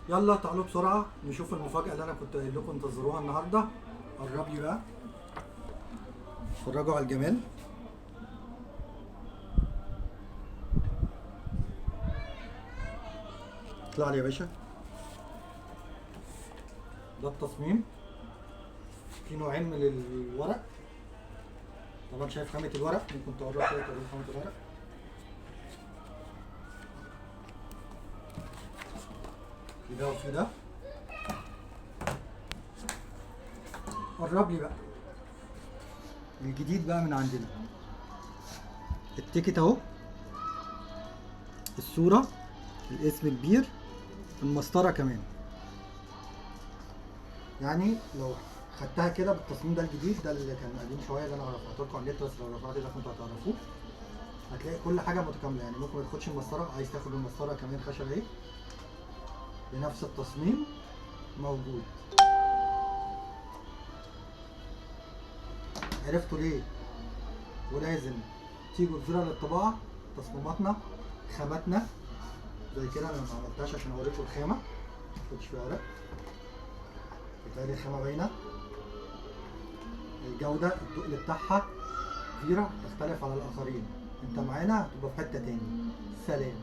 يلا تعالوا بسرعة نشوف المفاجاة اللي انا كنت قايل لكم انتظروها النهارده. قرب لي بقى، اتفرجوا على الجمال. اطلع لي يا باشا. ده التصميم، في نوعين من الورق. طبعا شايف خامة الورق، ممكن تقرب كده توريك خامة الورق. في ده وفي ده. قرب لي بقى الجديد بقى من عندنا. ال ticket اهو، الصورة، الاسم كبير، المسطرة كمان. يعني لو خدتها كده بالتصميم ده الجديد ده اللي كان قديم شوية اللي انا رفعته لكم على النت، بس لو رفعت ده كنتوا هتعرفوه. هتلاقي كل حاجة متكاملة، يعني ممكن ما تاخدش المسطره، عايز تاخد المسطره كمان خشب اهي بنفس التصميم موجود. عرفتوا ليه ولازم تيجوا تزوروا للطباعة؟ تصميماتنا، خاماتنا زي كده. انا ما عملتهاش عشان اوريكم الخامة، ما كنتش فيها ورق، بتهيألي الخامة باينة، الجودة، التقل بتاعها فيرا تختلف على الاخرين. انت معانا هتبقى في حتة تاني. سلام.